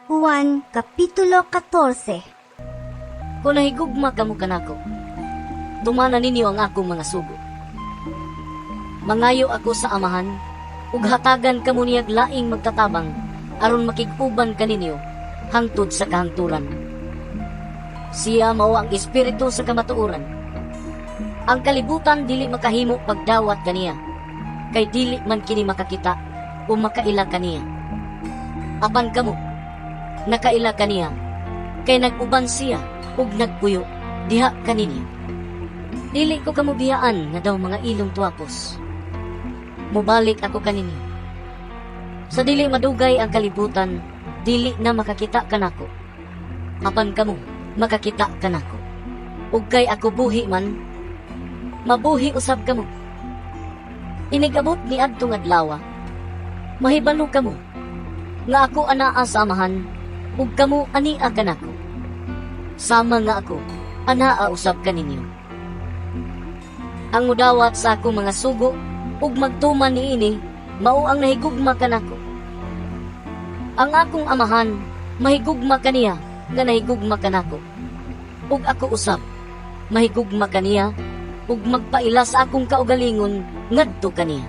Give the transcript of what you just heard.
Juan Kapitulo 14. Kung nahigugma kamo kanako, tumana ninyo ang akong mga sugo. Mangayo ako sa Amahan, ug hatagan kamo niyag laing magtatabang aron makig-uban kaninyo hangtod sa kahangturan. Siya mao ang Espiritu sa kamatuoran. Ang kalibutan dili makahimo pagdawat kaniya, kay dili man kini makakita o makaila kaniya. Apan kamo, nakaila kaniya, kay nag-uban siya ug nagpuyo diha kaninyo. Dili ko kamo biyaan nga daw mga ilong tuwapos. Mubalik ako kaninyo. Sa dili madugay ang kalibutan, dili na makakita kanako. Apan kamo, makakita kanako. Ug kay ako buhi man, mabuhi usab kamo. Inigabot ni adtong adlaw, mahibalo kamo nga ako anaa sa Amahan ug kamo ania kanako, sama nga ako anaa usab kaninyo. Ang mudawat sa akong mga sugo ug magtuman niini mao ang nahigugma kanako. Ang akong Amahan mahigugma kaniya nga nahigugma kanako. Ug ako usab mahigugma kaniya ug magpaila sa akong kaugalingon ngadto kaniya.